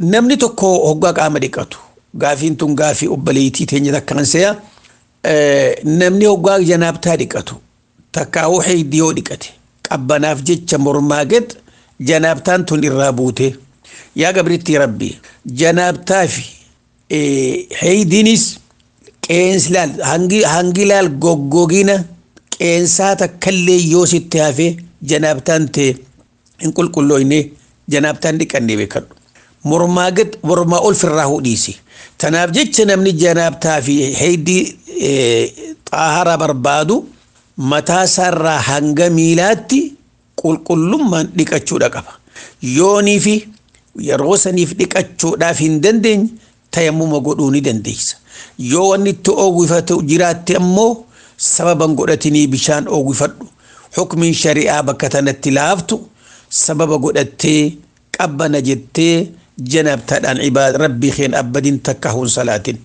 Namni tokko hoggaa qaama dhiqatu, gaafiin tun gaafii obboleettii teenya takkaan se'a, namni hoggaa janaabtaa dhiqatu takkaa'uu heeydii yoo dhiqate qabbanaaf jecha mormaa gad janaabtaan tun irraa buute. Yaa gabrittii rabbi, janaabtaa fi heeydiinis qeensi laal hangi laal goggogina qeensaa takkallee yoo sitti hafe janaabtaan ta'e hin qulqullooyne, janaabtaan dhiqannee beekadhu. Mormaa gad mormaa ol firraa hudhiisi. Tanaaf jecha namni janaabtaa fi heeydii xaahara barbaadu mataa isaarraa hanga miilaatti qulqullummaan dhiqachuudha qaba. Yoonii fi yeroo saniif dhiqachuudhaaf hin dandeenye tayammuma godhuu ni dandeessa. Yoo wanni itti oowwifatu jiraatte ammoo sababan godhatinii bishaan oowwifadhu. Hukmiin shari'aa bakka tanatti laaftu sababa godhattee qabbana jettee janaabtaadhaan ibaad rabbii keen abbadiin takka hun salaatin.